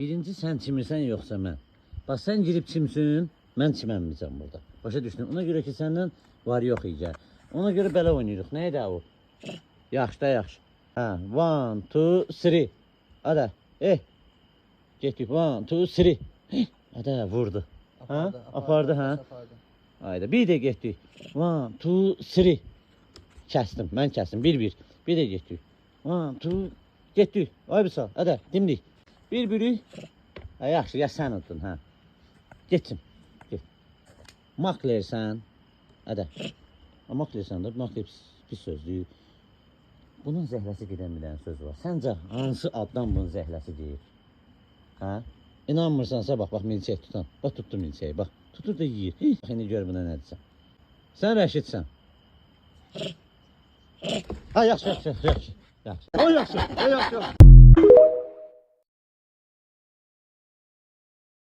Birinci sən çimirsən yoxsa mən? Bax sən girib çimsin, mən çimənməyəcəm burada. Başa düşdün? Ona görə ki səndən var yox yiyəcək. Ona görə belə oynayırıq. Nə idi o? Yaxşı da yaxşı. Hə, 1 2 3. Hadi. Eh. Getdik. 1 2 3. Hadi vurdu. Apardı, Ha? Apardı, hə? Apardı. Hayda. Bir də getdik. 1 2 3. Kəsdim. Mən kəsdim. 1-1. Bir də getdik. 1 2 getdik. Ay bir sağ. Hadi dimdik. Bir-biri. Ha, yaxşı, ya sən uddun, hə. Getsin. Get. Maklersən. Hadi. Ha, Maklersən də, makler pis, pis sözdür. Bunun zəhləsi gedən bir dənə söz var. Səncə hansı addan bunun zəhləsi gedir? Hə? İnanmırsansa bax, bax milçək tutan. Bax tutdu milçəyi, bax. Tutur da yeyir. Hey, bax indi gör buna nə deyəcəm. Sən Rəşidsən. Ha, yaxşı, yaxşı, yaxşı. Yaxşı. O yaxşı, o yaxşı.